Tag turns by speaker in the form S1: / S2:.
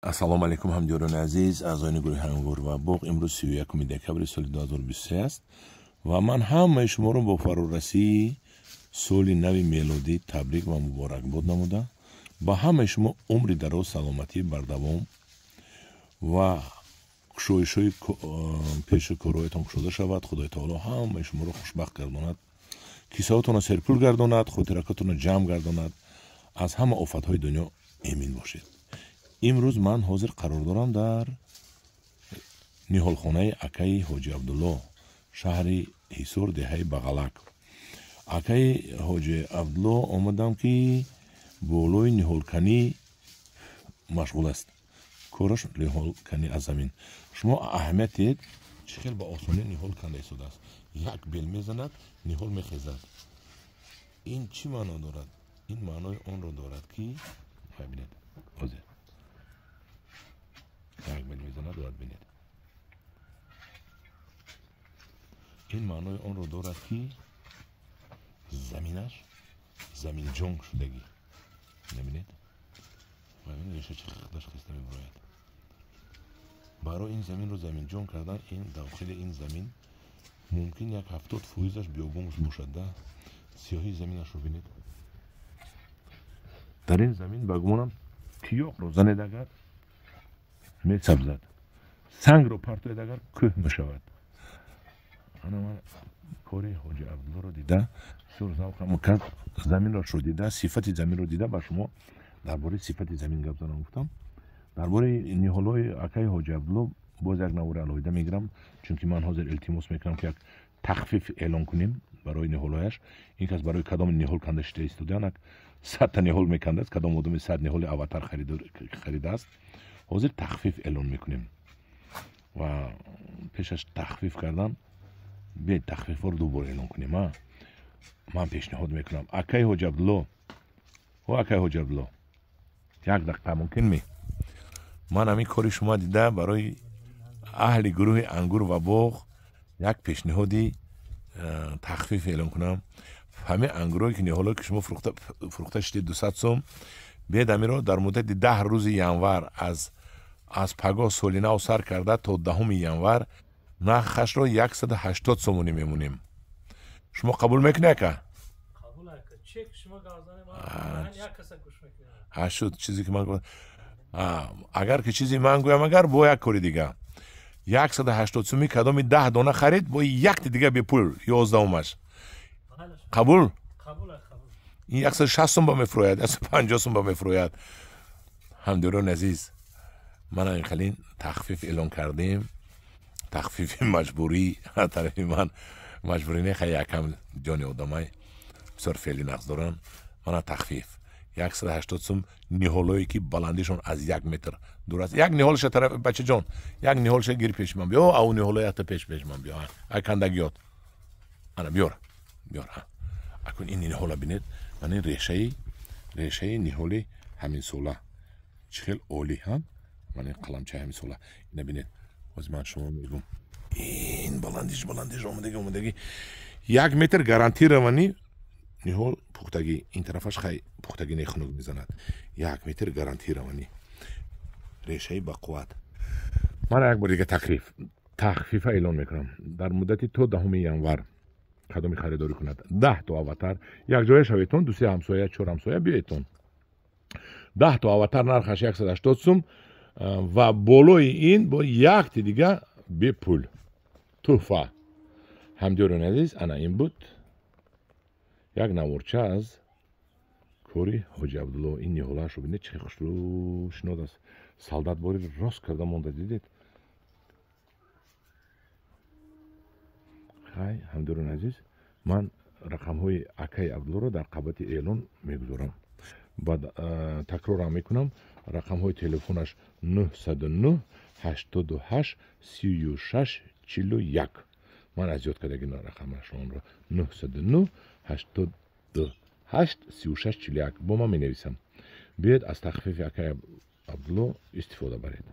S1: Ассалому алайкум, ҳамдиёрони азиз, аъзоёни гурӯҳи Ангур ва боғ. Имрӯз 31 декабри соли 2023 аст ва ман ҳамаи шуморо бо фарорасии соли нави мелодӣ табрик ва муборакбод намуда, ба ҳамаи шумо умри дароз, саломатӣ, бардавом ва кушоишҳои пеши корҳоятон кушода шавад. Худои таоло ҳамаи шуморо хушбахт гардонад, кисаҳотонро серпул гардонад, хотиракотонро ҷамъ гардонад, аз ҳама офатҳои дунё эмин бошед. Имрӯз ман ҳозир қарор дорам дар ниҳолхонаи акаи Ҳоҷи Абдулло, шаҳри Ҳисор, деҳаи Бағалак. Акаи Ҳоҷи Абдулло омадам, ки болои ниҳолканӣ машғул аст. Кораш ниҳолканӣ аз замин. Шумо аҳамият диҳед, чӣ хел ба осонӣ ниҳол канда истодааст. Як бел мезанад, ниҳол мехезад. Ин чӣ маъно дорад? Ин маънои онро дорад, ки бинед, ҳозир як бел мезанад, бояд бинед. Ин маънои онро дорад, ки заминаш заминҷонг шудагӣ. Набинед, реша чӣ худаш хеста мебурояд. Барои ин заминро заминҷон кардан, ин дохили ин замин мумкин як 70%-аш биогумус бошад. Да сиёҳии заминашро бинед. Дар ин замин ба гумонам тиёқро занед, агар месабзад, сангро партоед, агар кӯҳ мешавад. Ана ман кори Ҳоҷи Абдуллоро дида бисёр завқам кард. Заминро дида, сифати заминро дида, ба шумо дар бораи сифати замин гап занам гуфтам. Дар бораи ниҳолҳои акаи Ҳоҷи Абдулло боз як навори алоҳида мегирам, чунки ман ҳозир илтимос мекунам, ки як тахфиф эълон кунем барои ниҳолҳояш. Ин кас барои кадом ниҳол канда шида истода, як 100-та ниҳол мекандааст, кадом одами 100 ниҳоли аватар харидааст. Ҳозир тахфиф эълон мекунем ва пеш аз тахфиф кардан бе тахфифҳоро дубор эълон кунем. Ман пешниҳод мекунам, акаи Ҳоҷи Абдулло, о акаи Ҳоҷи Абдулло, як дақиқа мумкин ме? Ман ҳамин кори шумо дида барои аҳли гурӯҳи Ангур ва боғ як пешниҳоди тахфиф эълон кунам. Ҳамин ангурое ки ниҳолое ки шумо фурӯхта шудед 200 сом, биед амиро дар муддати 10 рӯзи январ аз пагоҳ соли нав сар карда то 10 январ нархашро 180 сомонӣ мемонем. Шумо қабул мекунед, ака? Шуд чизе ки ман агар ки чизи ман гӯям, агар бо як кори дига 180 сомӣ кадоми 10 дона харид, бо якти дига бепул, 11-умаш. Қабул? Ин 160 сом ба мефурӯяд, 150 сом ба мефурӯяд. Ҳамдиёрони азиз, ман ин халин тахфиф эълон кардем, тахфифи маҷбурӣ тарафи ман маҷбурӣ не, хай якам ҷони одамай бисёр феъли нақс доранд. Мана тахфиф 180 сом ниҳолое ки баландишон аз 1 метр дур аст. Як ниҳолша тараф, бачаҷон, як ниҳолша гир пеши ман биё, ау ниҳоло якта пеш ман биё, ай кандагиёт. Ана биёр, биёр. Акун ин ниҳола бинед, ман ин решаи ниҳоли ҳамин сола чӣ хел олӣ, ҳа? Ман ин қаламчаи ҳамин сола ина бинед. Ҳозир ман шумо мегӯм, ин баландиш омадагӣ 1 метр гарантированӣ ниҳол пухтагӣ. Ин тарафаш хай пухтагӣ не, хунук мезанад. 1 метр гарантированӣ решаи бақувват. Ман як бор дига тахфифа эълон мекунам. Дар муддати то 10 январ кадоми харидорӣ кунад 10 то аватар, якҷоя шаведтон, 2-3 ҳамсоя, 4 ҳамсоя биёедтон. 10 то аватар нархаш 180 сум ва болои ин бо якти дига бепул тӯҳфа. Ҳамдиёрони азиз, ана ин буд як наворча аз кори Ҳоҷи Абдулло. Ин ниҳолаашро бинед, чӣ хушрӯ шинод аст. Солдат бори рост карда монда, дидед? Хай, ҳамдиёрони азиз, ман рақамҳои акаи Абдуллоро дар қабати эълон мегузорам. Баъд такрорам мекунам, рақамҳои телефонаш 909 88 36 41. Ман аз ёд кардаги рақамашонро 909 88 36 41 бо ман менависам. Биёед аз тахфифи акаи Абдулло истифода баред.